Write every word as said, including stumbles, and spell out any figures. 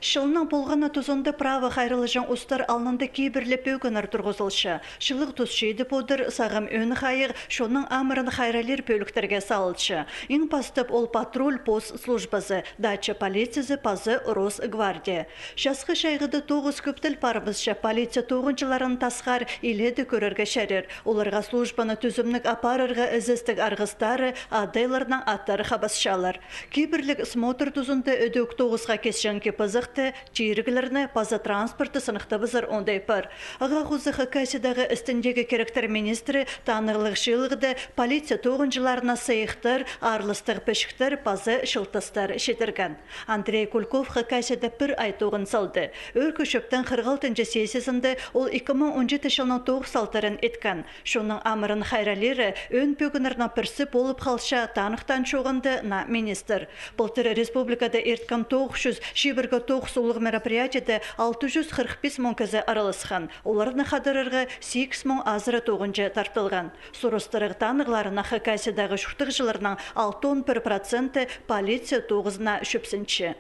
Чылның полғаны тузында права хайраллаҷаң устар алнында кибірлі пӧгіннер турғызылча. Чылығ тус чидіп одыр, сағам ӧӧн хайығ, чонның амырын хайраллир пӧліктерге салылча. Иң пастап ол патруль-пост службазы, дача полициязы паза Росгвардия. Часхы чайғыда тоғыс кӧп тіл парыбысча, полиция тоғынҷыларын тасхар иледе кӧрерге чарир. Оларға службаны тӱзімніг апарарға ізестіг арғыстары, адайларның аттары хабасчалар. Кибірліг смотр тузында ідӧк тоғысха кисчеңге пызыхты, чиріглерні паза транспортты сыныхтабызар оңдай пар. Ағаа хоза Хакасиядағы істіндегі киректер министрі танығлығ чыылығда полиция тоғынҷыларына сыйыхтар, аарластығ пічіктер паза чылтастар читірген. Андрей Кульков Хакасияда пір ай тоғын салды. Ӧӧркі чӧптің хырых алтынҷы сессиязында ол ікі муң он читі чылның тоғыс салтарын иткен. Чонның амырын хайраллиры ӧӧн пӧгіннернің пірсі полып халча таныхтаан чооғында на министр. Пылтыр республикада ирткен тоғыс чӱс чибіргі тоғыс улуғ мероприятиеде алты чӱс хырых пис муң кізі араласхан. Оларны хадарарға сигіс муң азыра тоғынҷы тартылған. Сурастырығ таныхтарына Хакасиядағы чуртағҷыларның алтон пір проценті полиция тоғызына чӧпсінче.